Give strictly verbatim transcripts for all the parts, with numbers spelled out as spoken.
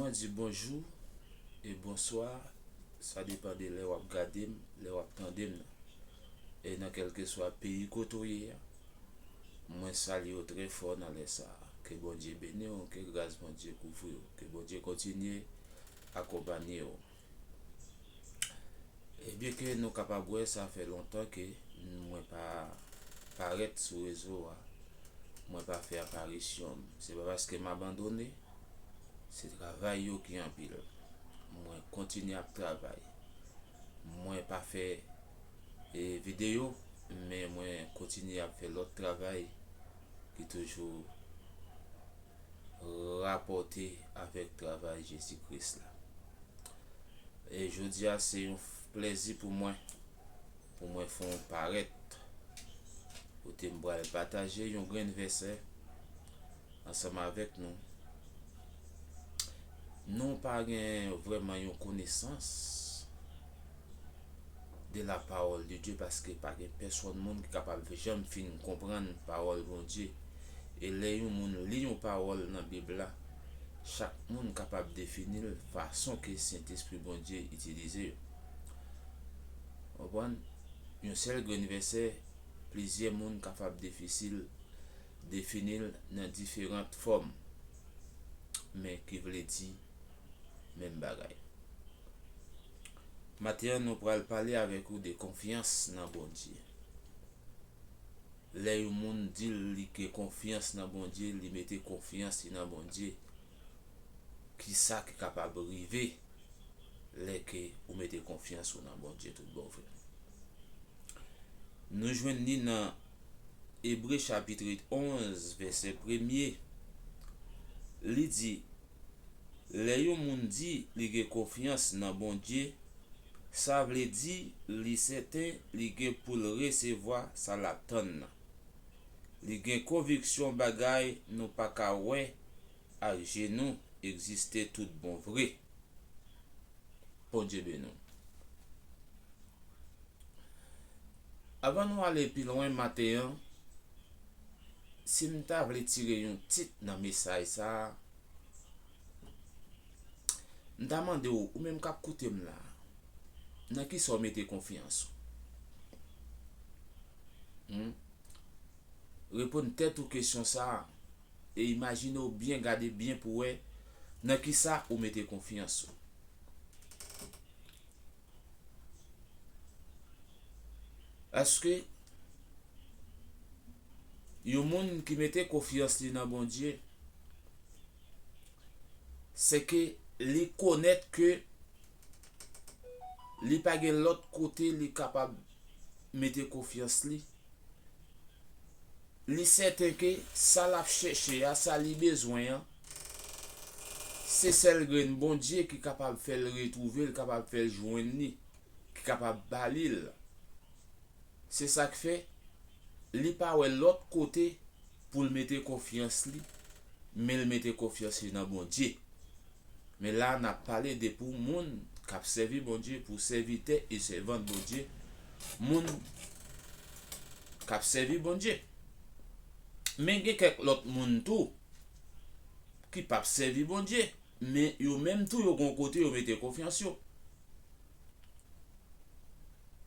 Mwen di bonjou e bonswa, sa depann de lè w ap gade m, lè w ap tande m nan. E nan kèlkeswa peyi kote w ye a, mwen salye w trè fò nan lè sa a. Ke Bondye beni w, ke gras Bondye kouvri w, ke Bondye kontinye akonpanye w. E byenke nou kapab wè sa fè lontan ke mwen pa parèt sou rezo a, mwen pa fè aparisyon m. Se pa paske m abandone, se travay yo ki anpil. Mwen kontinye ap travay. Mwen pa fè e, videyo, men mwen kontinye ap fè lòt travay ki toujou rapòte avèk travay Jezi Kris la. E jodi a, se yon f- plèzi pou mwen, pou mwen fè yon parèt kote m pral pataje yon grenn vèsè ansanm avèk nou. Nou pa gen vrèman yon konesans de la parole de Dieu, paske pa gen pèsonn moun ki kapab janm fin konprann pawòl Bondye. E lè yon moun li yon pawòl nan Bib la, chak moun kapab defini l fason ke Sentespri Bondye itilize yo. Konprann? Yon sèl grenn vèsè, plizyè moun kapab defisil defini l nan diferan fòm, men ki vle di menm bagay. Maten an, nou pral pale avèk ou de konfyans nan Bondye. Lè yon moun di l li gen konfyans nan Bondye, li mete konfyans li nan Bondye, ki sa ki kapab rive lè ke ou mete konfyans ou nan Bondye tout bon vre? Nou jwenn li nan Ebre chapit onz, vèsè premye. Li di, lè yon moun di li gen konfyans nan Bondye, sa vle di li sèten li gen pou l resevwa sa l ap tann nan. Li gen konviksyon bagay nou pa ka wè ak je nou egziste tout bon vre. Bondye beni w. Avan nou ale pi lwen maten an, si m ta vle tire yon tit nan mesaj sa a, m ta mande w, ou menm k ap koute m la, nan kisa w mete konfyans ou? Hmm? Reponn tèt ou kesyon sa a, e imajine w byen, gade byen pou wè nan kisa ou mete konfyans ou. Paske yon moun ki mete konfyans li nan Bondye, se ke li konèt ke li pa gen lòt kote li kapab mete konfyans li. Li sèten ke sa l ap chèche a, sa li bezwen an, se sèl grenn Bondye ki kapab fè l retwouve l, kapab fè l jwenn li, ki kapab ba li l. Se sa k fè, li pa wè lòt kote pou l mete konfyans li, men l mete konfyans li nan Bondye. Men la, n ap pale de pou moun k ap sèvi Bondye, pou sèvitè e sèvant Bondye, moun k ap sèvi Bondye. Men gen kèk lòt moun tou ki p ap sèvi Bondye, men yo menm tou yo gon kote yo mete konfyans yo.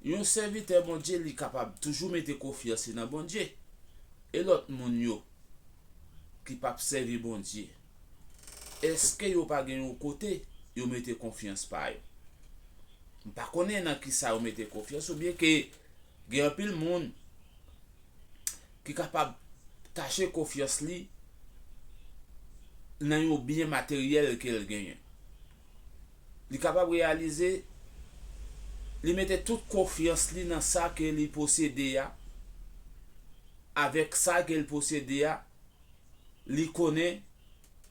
Yon sèvitè Bondye, li kapab toujou mete konfyans li nan Bondye. E lòt moun yo ki p ap sèvi Bondye, èske yo pa gen yon kote yo mete konfyans pa yo? M pa konnen nan kisa yo mete konfyans, oubyen ke gen anpil moun ki kapab tache konfyans li nan yon byen materyèl ke l genyen. Li kapab reyalize li mete tout konfyans li nan sa ke li posede a, avèk sa ke l posede a, li konnen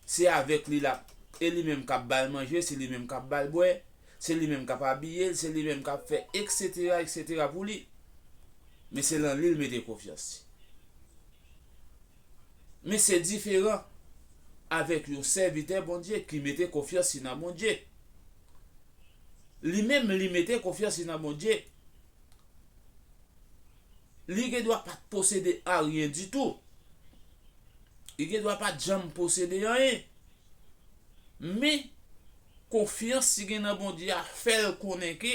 se avèk li l ap, e li menm k ap ba l manje, se li menm k ap ba l bwè, se li menm k ap abiye l, se li menm k ap fè, etsetera, etsetera pou li. Men se nan li l mete konfyans li. Men se diferan avèk yon sèvitè Bondye ki mete konfyans li nan Bondye. Li menm, li mete konfyans li nan Bondye. Li gen dwa pa t posede aryen ditou. Li gen dwa pa t janm posede anyen. Men, Konfyans li gen nan Bondye a fè l konnen ke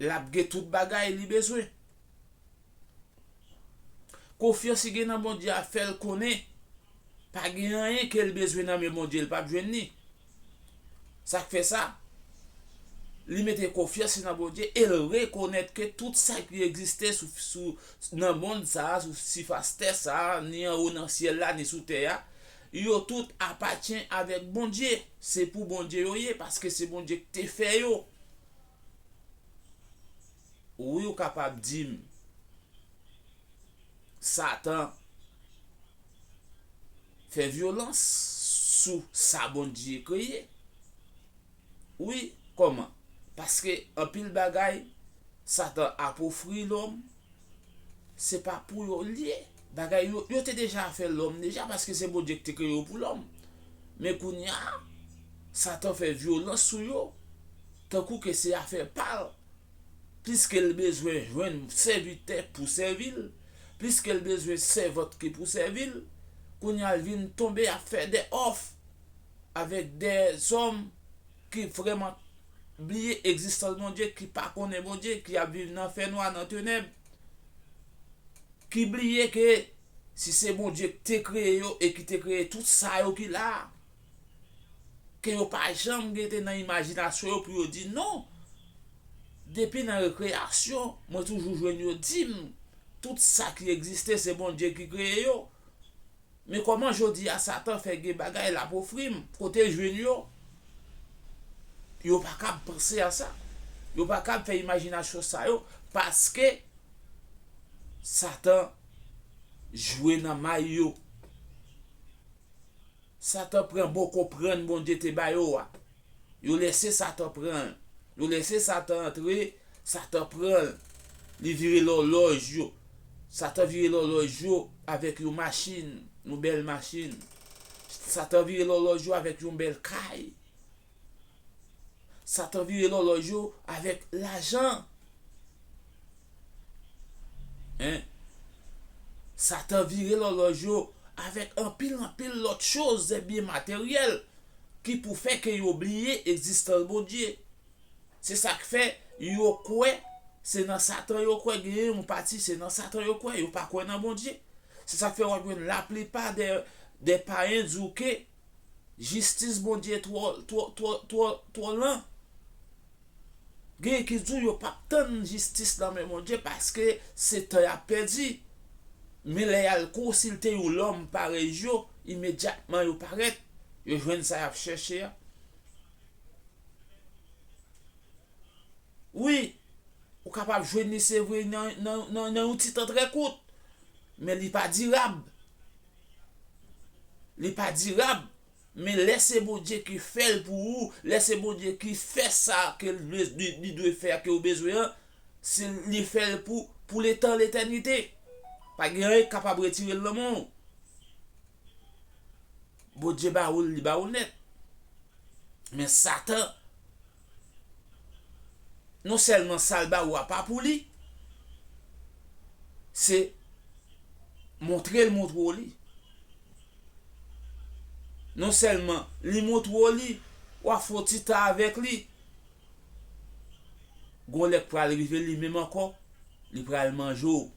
l ap gen tout bagay li bezwen. Konfyans li gen nan Bondye a fè l konnen pa gen anyen ke l bezwen nan men Bondye, l p ap jwenn li. Sa k fè sa? Li mete konfyans li nan Bondye e l rekonèt ke tout sa ki egziste sou, sou, nan mond sa a, sou sifas tè sa a, ni anwo nan syèl la, ni sou tè a, yo tout apatyen avèk Bondye. Se pou Bondye yo ye, paske se Bondye ki te fè yo. Wi, ou kapab di m, Satan fè vyolans sou sa Bondye kreye. Wi, kòman? Paske anpil bagay Satan ap ofri lòm, se pa pou yo l ye. Bagay yo, yo te deja fè lòm deja, paske se Bondye ki te kreye yo pou lòm. Men kounye a, Satan fè vyolans sou yo, tankou ke se afè pa l. Pliske l bezwen jwenn sèvitè pou sèvi l, pliske l bezwen sèvant ki pou sèvi l, kounye a l vin tonbe ap fè de òf avèk de zòm ki vrèman bliye egzistans Bondye, ki pa konnen Bondye, ki ap viv nan fènwa, nan tenèb, ki bliye ke si se Bondye ki te kreye yo e ki te kreye tout sa yo ki la a, ke yo pa janm gen te nan imajinasyon yo pou yo di non. Depi nan rekreyasyon, mwen toujou jwenn yo di m, tout sa ki egziste, se Bondye ki kreye yo. Men kòman jodi a Satan fè gen bagay l ap ofri m, kote l jwenn yo? Yo pa kab panse a sa. Yo pa kab fè imajinasyon sa yo, paske Satan jwe nan may yo. Satan pran bon konprann Bondye te ba yo a. Yo lèse Satan pran l. Yo lèse Satan antre, Satan pran l. Li vire lòlòj yo. Satan vire lòlòj yo avèk yon machin, yon bèl machin. Satan vire lòlòj yo avèk yon bèl kay. Satan vire lòlòj yo avèk lajan. Hein? Satan vire lòlòj yo avèk anpil, anpil lòt choz, de byen materyèl, ki pou fè ke yo bliye egzistans Bondye. Se sa k fè yo kwè se nan Satan yo kwè, genyen yon pati se nan Satan yo kwè, yo pa kwè nan Bondye. Se sa k fè w ap jwenn laplipa de, de payen di w ke jistis Bondye twò, twò, twò, twò, twò lan. Genyen ki di w yo p ap tann jistis nan men Bondye paske se tan y ap pèdi. Men lè y al konsilte yon lòm parèy yo, imedyatman yo parèt, yo jwenn sa y ap chèche a. Wi, ou kapab jwenn li, se vre, nan, nan, nan, nan yon ti tan trè kout, men li pa dirab. Li pa dirab. Men lè se Bondye ki fè l pou ou, lè se Bondye ki fè sa ke l, li, li dwe fè a, ke ou bezwen an, se li fè l pou, pou letan letènite. Pa gen anyen k kapab retire l nan men w. Bondye ba ou l, li ba ou l nèt. Men Satan, non sèlman sa l ba ou a pa pou li, se montre l montre w li. Non sèlman li montre w li, w ap fè yon ti tan avèk li, gon lè k pral rive li menm ankò, li pral manje w.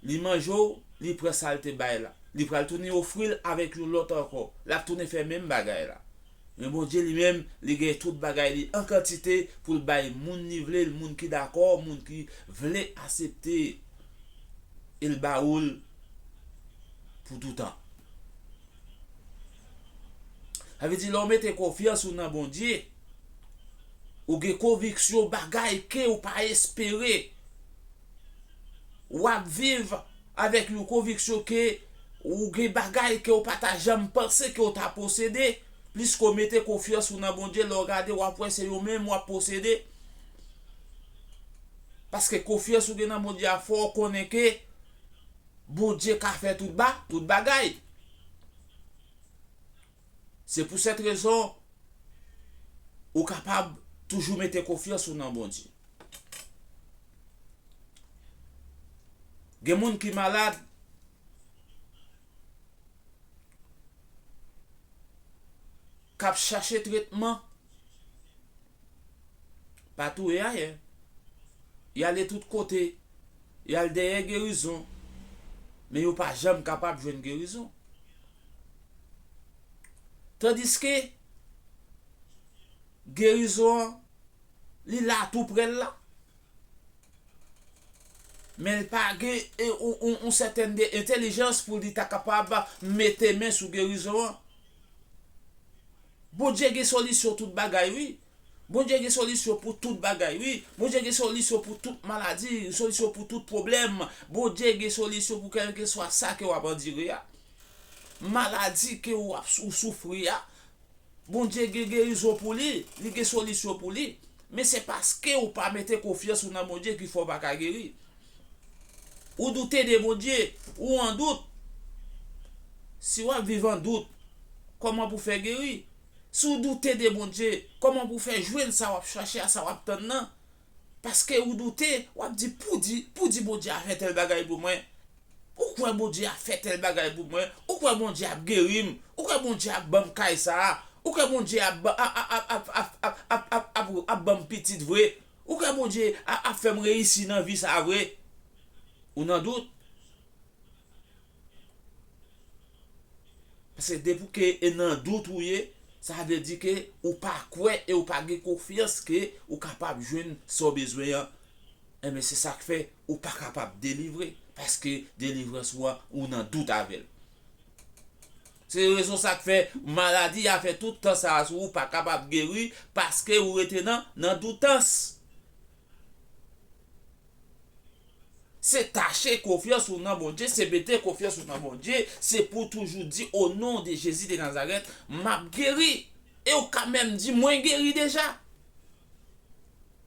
Li manje w, li pran sa l te bay la. Li pral tounen ofri l avèk yon lòt ankò. L ap tounen fè menm bagay la. Men Bondye li menm, li gen tout bagay li an kantite pou l bay moun li vle l, moun ki dakò, moun ki vle aksepte. E l ba ou l pou toutan. Sa vle di, lè w mete konfyans ou nan Bondye, ou gen konviksyon bagay ke ou pa espere. W ap viv avèk yon konviksyon ke ou gen bagay ke ou pa ta janm panse ke ou ta posede. Pliske w mete konfyans ou nan Bondye, lè w gade, w ap wè se yo menm w ap posede. Paske konfyans ou gen nan Bondye a fè w konnen ke Bondye ka fè tout ba, tout bagay. Se pou sèt rezon, ou kapab toujou mete konfyans ou nan Bondye. Gen moun ki malad, k ap chache tretman, pa touye ayen. Y ale tout kote, y al dèyè gerizon, men yo pa janm kapab jwenn gerizon. Tandiske gerizon an, li la tou prè l la. Men l pa gen, e, yon, yon, yon sètèn de entèlijans pou li ta kapab mete men sou gerizon an. Bondye gen solisyon tout bagay, wi. Bondye gen solisyon pou tout bagay, wi. Bondye gen solisyon pou tout maladi, solisyon pou tout pwoblèm. Bondye gen solisyon pou kèlkeswa sa ke w ap andire a. Maladi ke w ap, ou soufri a, Bondye gen gerizon pou li, li gen solisyon pou li. Men se paske ou pa mete konfyans ou nan Bondye ki fè w pa ka geri. Ou doute de Bondye, ou an dout. Si w ap viv an dout, kòman pou fè geri? Si w doute de Bondye, kòman pou fè jwenn sa w ap chache a, sa w ap tann nan? Paske ou doute, w ap di, "Poudi, poudi Bondye a fè tèl bagay pou mwen? Ou kwè Bondye a fè tèl bagay pou mwen? Ou kwè Bondye ap geri m? Ou kwè Bondye ap ban m kay sa a? Ou kwè Bondye ap, ba- ap, ap, ap, ap, ap, ap, ap, ap, ap ban m pitit vre? Ou kwè Bondye a, ap fè m reyisi nan vi sa a vre?" Ou nan dout. Paske depi ke e nan dout ou ye, sa vle di ke ou pa kwè e ou pa gen konfyans ke ou kapab jwenn sa w bezwen an. Enben, se sa k fè ou pa kapab delivre, paske delivrans ou an, ou nan dout avè l. Se rezon sa k fè maladi a fè tout tan sa a sou ou, pa kapab geri, paske ou rete nan, nan doutans. Se tache konfyans ou nan Bondye, se mete konfyans ou nan Bondye, se pou toujou di, "O non de Jezi de Nazarèt, m ap geri." E ou ka menm di, "Mwen geri deja."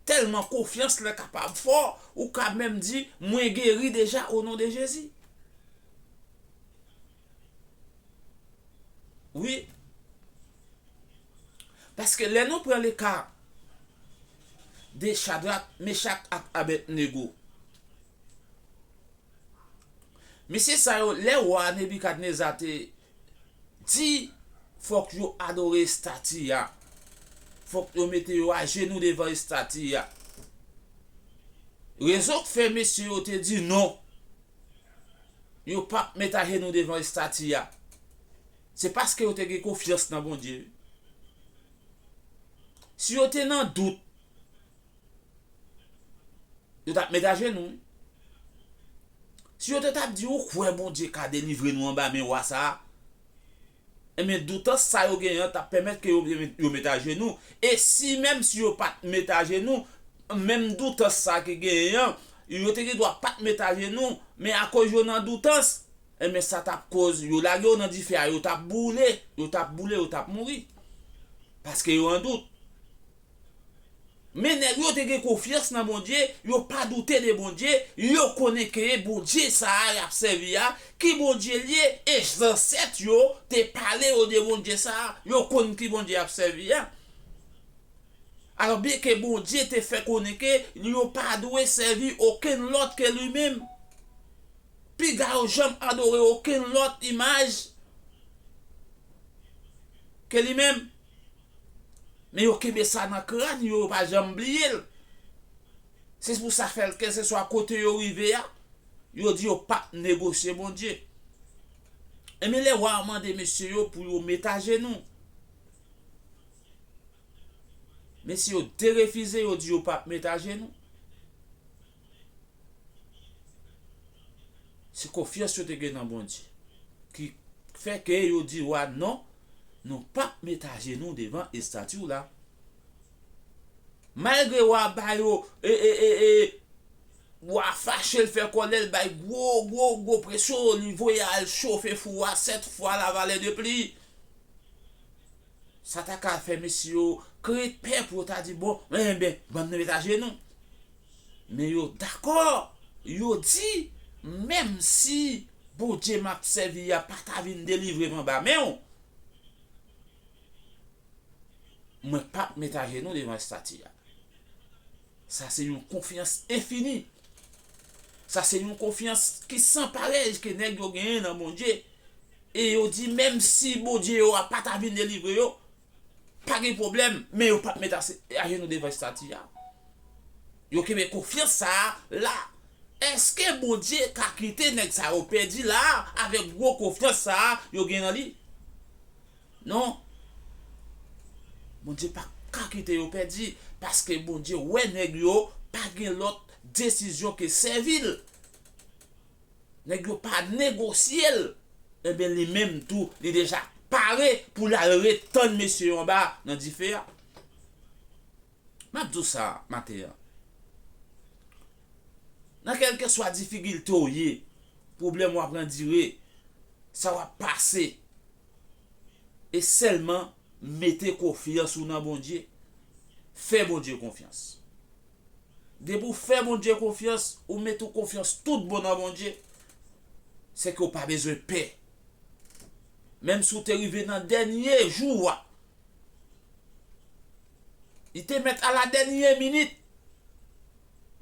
Tèlman konfyans lan kapab fò, ou ka menm di, "Mwen geri deja o non de Jezi." Wi. Paske lè nou pran leka de Chadrak, Mechak ak Abèdnego, mesye sa yo, lè wa Nebikadneza te di, fòk yo adore estati a, fòk yo mete yo ajenou devan estati a. Rezon k fè mesye yo te di non, yo p ap met ajenou devan estati a, se paske yo te gen konfyans nan Bondye. Si yo te nan dout, yo t ap met ajenou, wi. Si yo te t ap di, "Ou kwè Bondye ka delivre nou anba men wa sa a?" Enben, doutans sa yo genyen an t ap pèmèt ke yo, yo met ajenou. E si menm si yo pa t met ajenou, menm doutans sa ki genyen an, yo te gen dwa pa t met ajenou, men akoz yo nan doutans, enben, sa t ap koz yo lage yo nan dife a, yo t ap boule, yo t ap boule, yo t ap mouri. Paske yo an dout. Men nèg yo te gen konfyans nan Bondye, yo pa doute de Bondye, yo konnen ke Bondye sa a y ap sèvi a, ki Bondye l ye, e zansèt yo te pale yo de Bondye sa a, yo konn ki Bondye y ap sèvi a. Alò, byenke Bondye te fè konnen ke yo pa dwe sèvi okenn lòt ke li menm, piga yo janm adore okenn lòt imaj ke li menm. Men yo kenbe sa nan kràn yo, yo pa janm bliye l. Se pou sa fè l, kèlkeswa kote yo rive a, yo di yo p ap negosye Bondye. Ebyen, lè wa a mande mesye yo pou yo met ajenou, mesye yo derefize, yo di yo p ap met ajenou. Se konfyans yo te gen nan Bondye ki fè ke yo di wa, "Non, nou p ap met ajenou devan estati w la." Malgre wa ba yo, e, e, e, e, wa fache, l fè kòlè, l bay gwo, gwo, gwo presyon, li voye al chofe fou a sèt fwa la valè de pli. Sa ta ka fè mesye yo kreye pè pou yo ta di, "Bon, enben, ban nou met ajenou." Men yo dakò, yo di, "Menm si Bondye m ap sèvi a pa ta vin delivre m anba men w, mwen p ap met ajenou devan estati a." Sa se yon konfyans enfini. Sa se yon konfyans ki san parèy ke nèg yo genyen nan Bondye. E yo di, "Menm si Bondye yo a pa ta vin delivre yo, pa gen pwoblèm, men yo p ap met ase-, ajenou devan estati a. Yo kenbe konfyans sa a la. Èske Bondye ka kite nèg sa yo pèdi la a avèk gwo konfyans sa a yo gen nan li? Non. Bondye pa ka kite yo pèdi, paske Bondye wè nèg yo pa gen lòt desizyon ke sèvi l. Nèg yo pa negosye l. Ebyen, li menm tou, li deja pare pou l al ret tann mesye yo anba nan dife a. M ap di w sa maten an. Nan kèlkeswa difikilte w ye, pwoblèm w ap andire, sa w ap pase, e sèlman mete konfyans ou nan Bondye. Fè Bondye konfyans. Depi w fè Bondye konfyans, ou mete w konfyans tout bon nan Bondye, se ke w pa bezwen pè. Menm si w te rive nan dènye jou a, li te mèt a la dènye minit,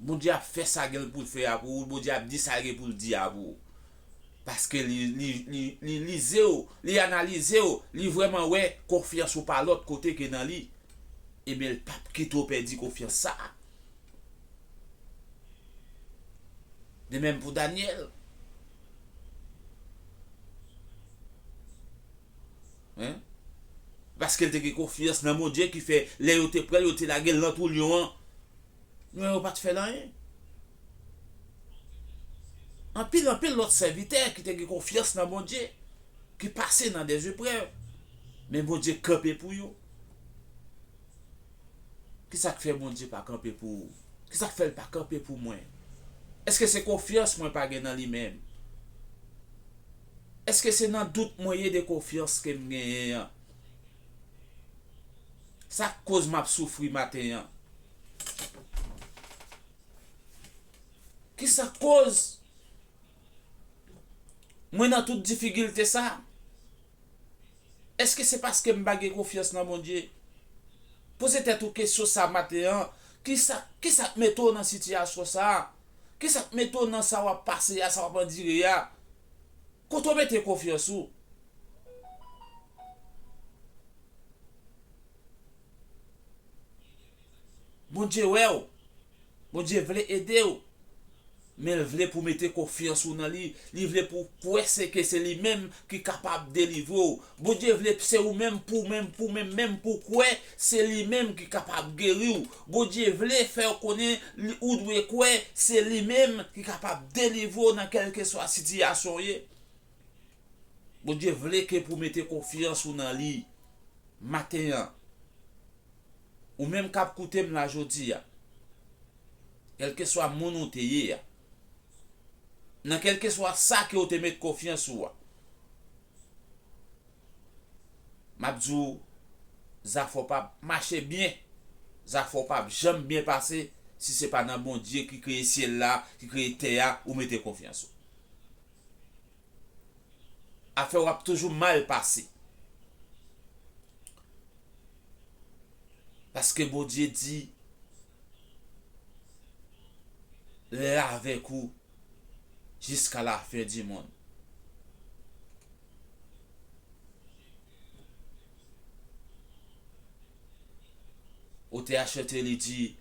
Bondye ap fè sa gen pou l fè a pou ou, Bondye ap di sa gen pou l di a pou ou. Paske li, li, li, li lize w, li analize w, li vrèman wè konfyans ou pa lòt kote ke nan li. Ebyen, l p ap kite w pèdi konfyans sa a. De menm pou Danyèl. Hein? Paske l te gen konfyans nan Bondye ki fè lè yo te pran l, yo te lage l nan twou lyon an. Men yo pa t fè l anyen. Anpil, anpil lòt sèvitè ki te gen konfyans nan Bondye, ki pase nan dèzeprèv, men Bondye kanpe pou yo. Kisa k fè Bondye pa kanpe pou ou? Kisa k fè l pa kanpe pou mwen? Èske se konfyans mwen pa gen nan li menm? Èske se nan dout mwen ye de konfyans ke m genyen an? Sa k koz m ap soufri maten an? Kisa k koz mwen nan tout difikilte sa? Èske se paske m pa gen konfyans nan Bondye? Poze tèt ou kesyon sa maten an. Kisa, kisa k mete w nan sitiyasyon sa a? Kisa k mete w nan sa w ap pase a, sa w ap andire a? Kote w mete konfyans ou? Bondye wè w. Bondye vle ede w. Men l vle pou w mete konfyans ou nan li. Li vle pou w kwè se ke se li menm ki kapab delivre w. Bondye vle se ou menm pou w menm, pou w menm, menm pou w kwè se li menm ki kapab geri w. Bondye vle fè w konnen li, ou dwe kwè se li menm ki kapab delivre w nan kèlkeswa sitiyasyon w ye. Bondye vle ke pou w mete konfyans ou nan li maten an. Ou menm k ap koute m la jodi a, kèlkeswa moun ou te ye a, nan kèlkeswa sa ke w te met konfyans ou a, m ap di w, zafè w p ap mache byen, zafè w p ap janm byen pase si se pa nan Bondye ki kreye syèl la, ki kreye tè a, ou mete konfyans ou. Afè w ap toujou mal pase. Paske Bondye di, l avèk ou jiska lafen di monn. Otè a chante, li di,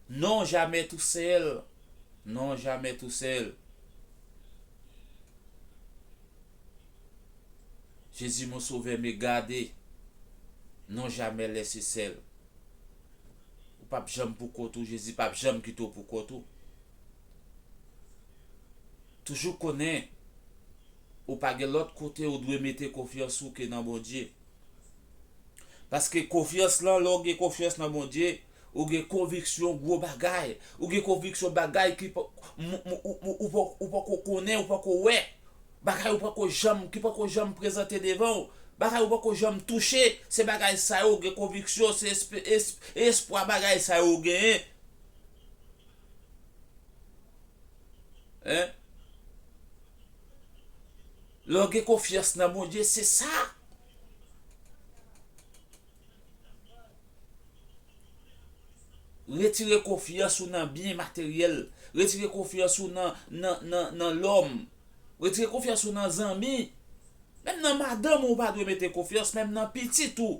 non, jamais tout seul, non, jamais tout seul. Jésus, mon sauveur, me garde, non, jamais laissé seul. Ou p ap janm pou kont ou, Jezi p ap janm kite w pou kont ou. Toujou konnen, ou pa gen lòt kote ou dwe mete konfyans ou ke nan Bondye. Paske konfyans lan, lè w gen konfyans nan Bondye, ou gen konviksyon gwo bagay. Ou gen konviksyon bagay ki pa, m, m, ou, ou, ou, pa- ou poko konnen, ou poko wè. Bagay ou poko janm, ki poko janm prezante devan w. Bagay ou poko janm touche. Se bagay sa yo, ou gen konviksyon, se esp, esp, espwa bagay sa yo ou genyen. Hein? Lè w gen konfyans nan Bondye, se sa. Retire konfyans ou nan byen materyèl. Retire konfyans ou nan, nan, nan, nan lòm. Retire konfyans ou nan zanmi. Menm nan madanm ou pa dwe mete konfyans, menm nan pitit ou.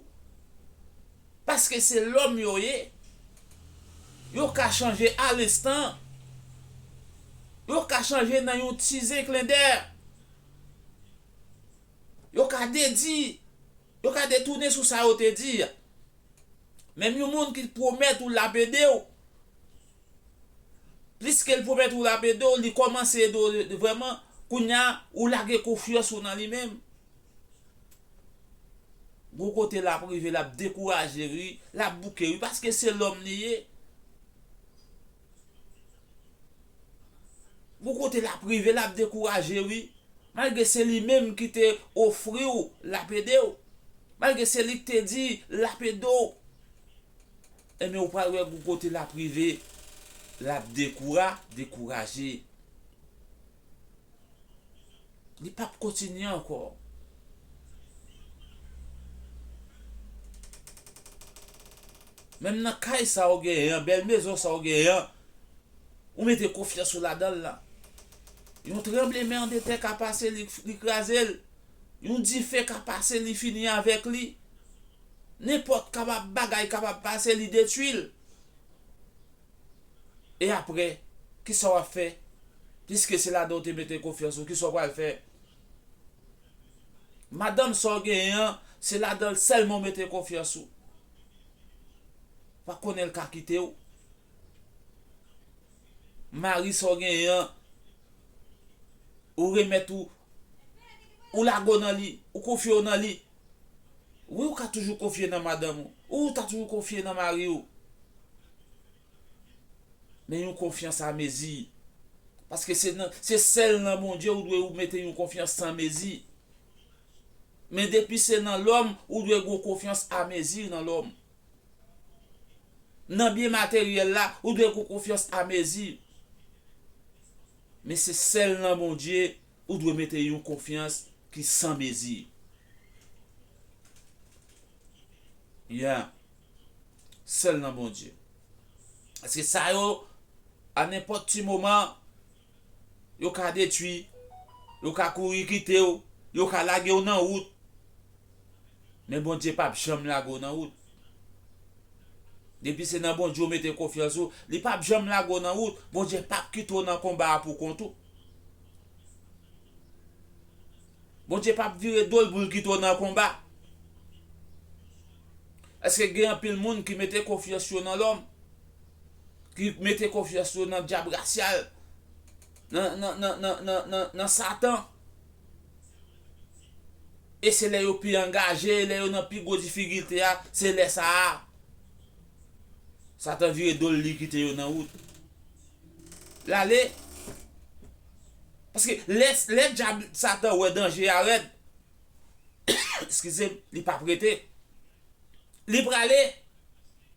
Paske se lòm yo ye. Yo ka chanje alenstan. Yo ka chanje nan yon ti zen klendè. Yo ka dedi, yo ka detounen sou sa yo te di a. Menm yon moun ki pwomèt ou l ap ede w, pliske l pwomèt ou l ap ede w, li kòmanse ede w vrèman, kounye a, ou lage konfyans ou nan li menm. Gon kote l ap rive, l ap dekouraje, wi, l ap bouke, wi, paske se lòm li ye. Gon kote l ap rive, l ap dekouraje, wi. Malgre se li menm ki te ofri w, l ap ede w. Malgre se li ki te di, l ap ede w. Ebyen, ou pral wè gon kote l ap rive, l ap dekoura-, dekouraje. Li p ap kontinye ankò. Menm nan kay sa w genyen an, bèl mezon sa w genyen an, ou mete konfyans ou ladan l la. Yon tranblemanntè ka pase, li, li kraze l. Yon dife ka pase, li fini avèk li. Nenpòt kapab, bagay kapab pase, li detwi l. E apre, kisa w ap fè? Piske se ladan w te mete konfyans ou, kisa w pral fè? Madanm sa w genyen an, se ladan l sèlman w mete konfyans ou. Pa konnen l ka kite w. Mari sa w genyen an, ou remèt ou, ou lage w nan li, ou konfye w nan li. Wi, ou ka toujou konfye nan madanm ou. Ou ta toujou konfye nan mari w. Men yon konfyans a mezi. Paske se nan, se sèl nan Bondye ou dwe ou mete yon konfyans san mezi. Men depi se nan lòm, ou dwe gon konfyans a mezi nan lòm. Nan byen materyèl la, ou dwe gon konfyans a mezi. Men se sèl nan Bondye, ou dwe mete yon konfyans ki san mezi. Yeah. Sèl nan Bondye. Paske sa yo, a nenpòt ti moman, yo ka detwi, yo ka kouri kite w, yo ka lage w nan wout. Men Bondye p ap janm lage w nan wout. Depi se nan Bondye w mete konfyans ou, li p ap janm lage w nan wout. Bondye p ap kite w nan konba a pou kont ou. Bondye p ap vire do l pou l kite w nan konba. Èske gen anpil moun ki mete konfyans yo nan lòm? Ki mete konfyans yo nan dyab rasyal? Nan, nan, nan, nan, nan, nan, nan Satan? E se lè yo pi angaje, lè yo nan pi gwo difikilte a, se lè sa a, Satan vire do l, li kite yo nan wout. L ale. Paske lè, lè dyab Satan wè danje a rèd, eskize m, li p ap rete. Li prale.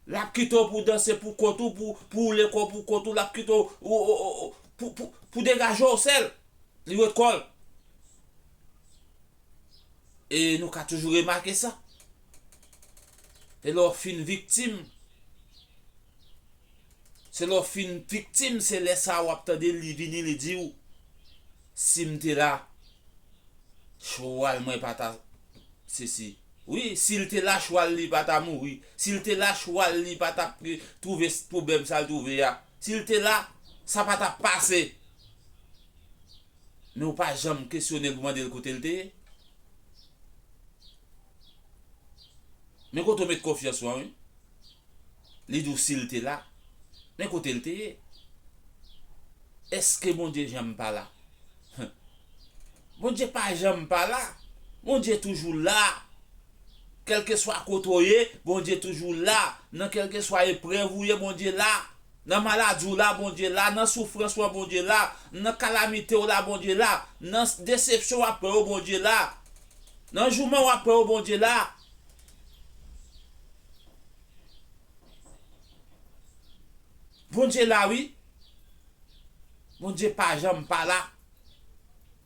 L ap kite w pou w danse pou kont ou, pou, pou w woule kò w pou kont ou, l ap kite w, ou, ou, ou, ou, pou, pou, pou degaje w sèl. Li ret kò l. E nou ka toujou remake sa. E lè w fin viktim, Se lè w fin viktim, se lè sa a w ap tande li vini, li di w, "Si m te la, chwal mwen pa ta sesi." Wi, si l te la, chwal li pa ta mouri. Si l te la, chwal li pa t ap, eh, twouve s-, pwoblèm sa l twouve a. Si l te la, sa pa t ap pase. Men w pa janm kesyone l pou mande l kote l te ye. Men kote w met konfyans ou an, wi. Li di w si l te la. Men kote l te ye. Èske Bondye janm pa la? Bondye pa janm pa la. Bondye toujou la. Kèlkeswa kote w ye, Bondye toujou la. Nan kèlkeswa eprèv ou ye, Bondye la. Nan maladi w la, Bondye la. Nan soufrans ou an, Bondye la. Nan kalamite w la, Bondye la. Nan desepsyon w ap pran yo, Bondye la. Nan jouman w ap pran yo, Bondye la. Bondye la, wi. Bondye pa janm pa la.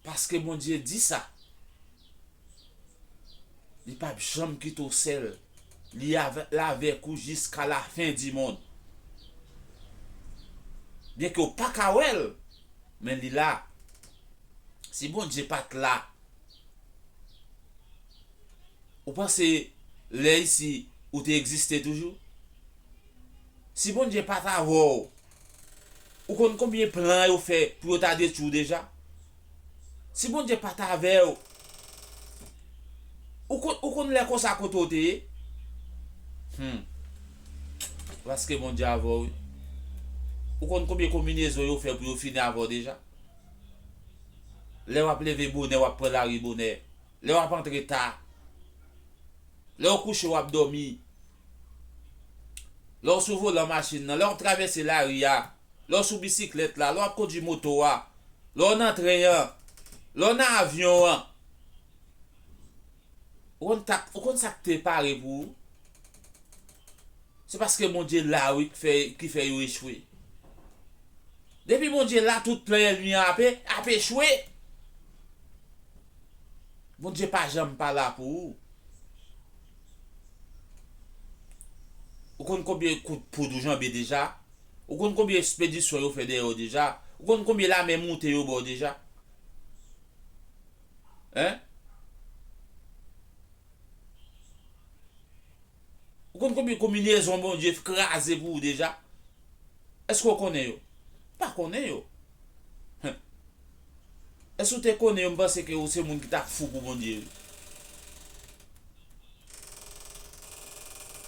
Paske Bondye di sa. Li p ap janm kite w sèl. Li avè-, l avèk ou jiska lafen di mond. Byenke w pa ka wè l, men li la. Si Bondye pa t la, ou panse lè isi ou te egziste toujou? Si Bondye pa t avè w, ou konn konbyen plan yo fè pou yo ta detwi w deja? Si Bondye pa t avè w, ou konn, ou konn lè konsa kote w te ye? Hmm. Paske Bondye avè w, wi. Ou konn konbyen konbinezon yo fè pou yo fini avè w deja? Lè w ap leve bonè, w ap pran lari bonè. Lè w ap antre ta. Lè w kouche, w ap dòmi. Lè w sou volan machin nan, lè w ap travèse lari a, lè w sou bisiklèt la, lè w ap kondui moto a, lè w nan tren an, lè w nan avyon an. Ou konn tak, ou konn sa k te pare pou ou? Se paske Bondye la, wi, ki fè, ki fè yo echwe. Depi Bondye la, tout plan ènmi an ap, ap echwe. Bondye pa janm pa la pou ou. Ou konn konbyen kout poud ou janbe deja? Ou konn konbyen ekspedisyon yo fè dèyè w deja? Ou konn konbyen lame moute yo ba w deja? Hein? Ou konn konbyen konbinezon Bondye kraze pou ou deja? Èske w konnen yo? Pa konnen yo. Hen. Èske w te konnen yo, m panse ke ou se moun ki t ap fou pou Bondye, wi.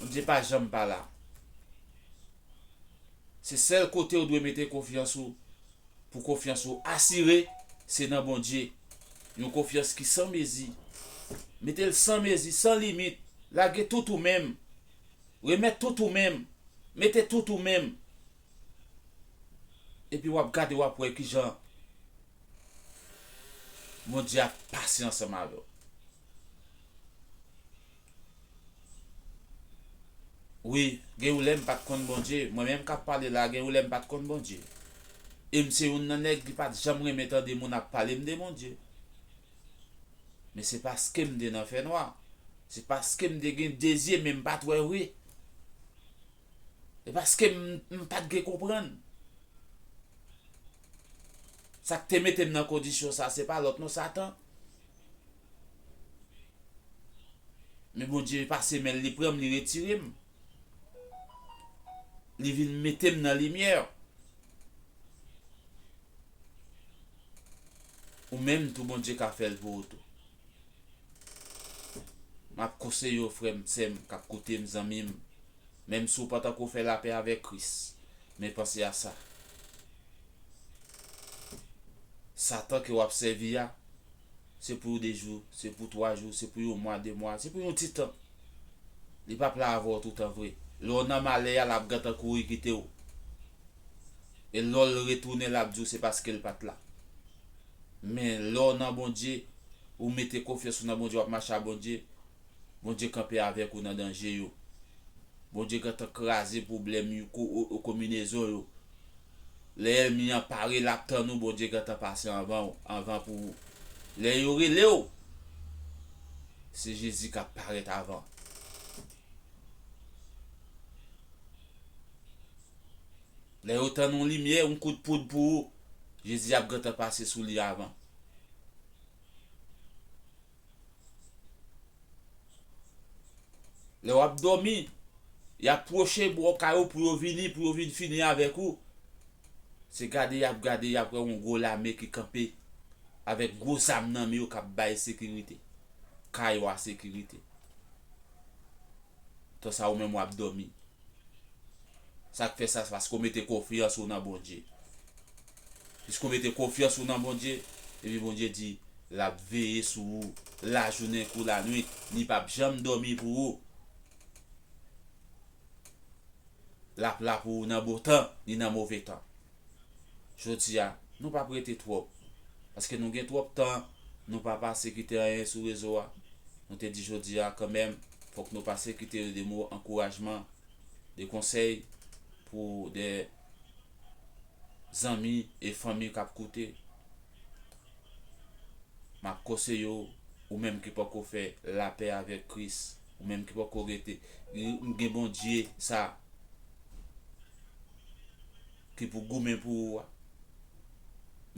Bondye pa janm pa la. Se sèl kote w dwe mete konfyans ou, pou konfyans ou asire, se nan Bondye. Yon konfyans ki san mezi. Mete l san mezi, san limit. Lage tout ou menm. Remèt tout ou menm. Mete tout ou menm. Epi w ap gade, w ap wè kijan Bondye ap pase ansanm avè w. Wi, gen yon lè m pa t konn Bondye. Mwen menm k ap pale la, gen yon lè m pa t konn Bondye. E m se youn nan nèg ki pa t janm renmen tande moun ap pale m de Bondye. Men se paske m te nan fènwa. Se paske m te gen de zye, men m pa t wè vre. E paske m, m pa t gen konprann. Sa k te mete m nan kondisyon sa, se pa lòt non, Satan. Men Bondye pase men l, li pran m, li retire m. Li vin mete m nan limyè. Ou menm tou, Bondye ka fè l pou ou tou. M ap konseye w, frè m, sè m, k ap koute m, zanmi m, menm si w pa t ankò fè lapè avèk Kris, men panse a sa. Satan ke w ap sèvi a, se pou de jou, se pou twa jou, se pou yon mwa, de mwa, se pou yon ti tan. Li p ap la avè w toutan vre. Lè w nan malè a, l ap gentan kouri kite w. E lè w retounen, l ap di w se paske l pa t la. Men lè w nan Bondye, ou mete konfyans ou nan Bondye, w ap mache ak Bondye, Bondye kanpe avèk ou nan danje yo. Bondye gentan kraze pwoblèm yo, ko-, o-, o-, konbinezon yo. Lè ènmi an pare, l ap tann ou, Bondye gentan pase anvan w, anvan pou ou. Lè yo rele w, se Jezi k ap parèt avan. Lè yo tann yon limyè, yon kout poud pou ou, Jezi ap gentan pase sou li avan. Lè w ap dòmi, y ap pwoche bò kay ou pou yo vini, pou yo vin fini avèk ou. Se gade y ap gade, y ap wè yon gwo lame ki kanpe avèk gwo zam nan men yo k ap bay sekirite. Kay ou a sekirite. Tan sa ou menm w ap dòmi. Sa k fè sa, se paske w mete konfyans ou nan Bondye. Piske w mete konfyans ou nan Bondye, epi Bondye di, l ap veye sou ou lajounen kou lanwit, li p ap janm dòmi pou ou. L ap la pou ou nan bon tan, ni nan move tan. Jodi a, nou p ap rete twòp, paske nou gen twòp tan nou pa pase kite anyen sou rezo a. Nou te di jodi a kanmenm, fòk nou pase kite de mo ankourajman, de konsèy pou de zanmi e fanmi k ap koute. M ap konseye w, ou menm ki poko fè lapè avèk Kris, ou menm ki poko rete, gen Bondye sa ki pou goumen pou ou a,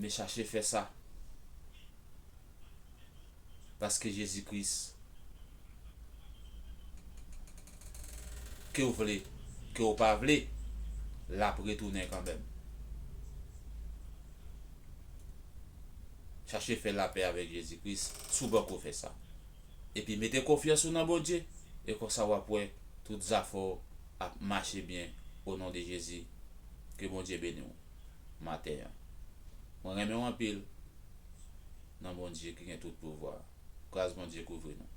men chache fè sa. Paske Jezi Kris, ke w vle, ke w pa vle, l ap retounen kanmenm. Chache fè lapè avèk Jezi Kris si w poko fè sa. Epi mete konfyans ou nan Bondye, e konsa w ap wè tout zafè w ap mache byen o non de Jezi. Ke Bondye beni w maten an. Mwen renmen w anpil nan Bondye ki gen tout pouvwa. Gras Bondye kouvri nou.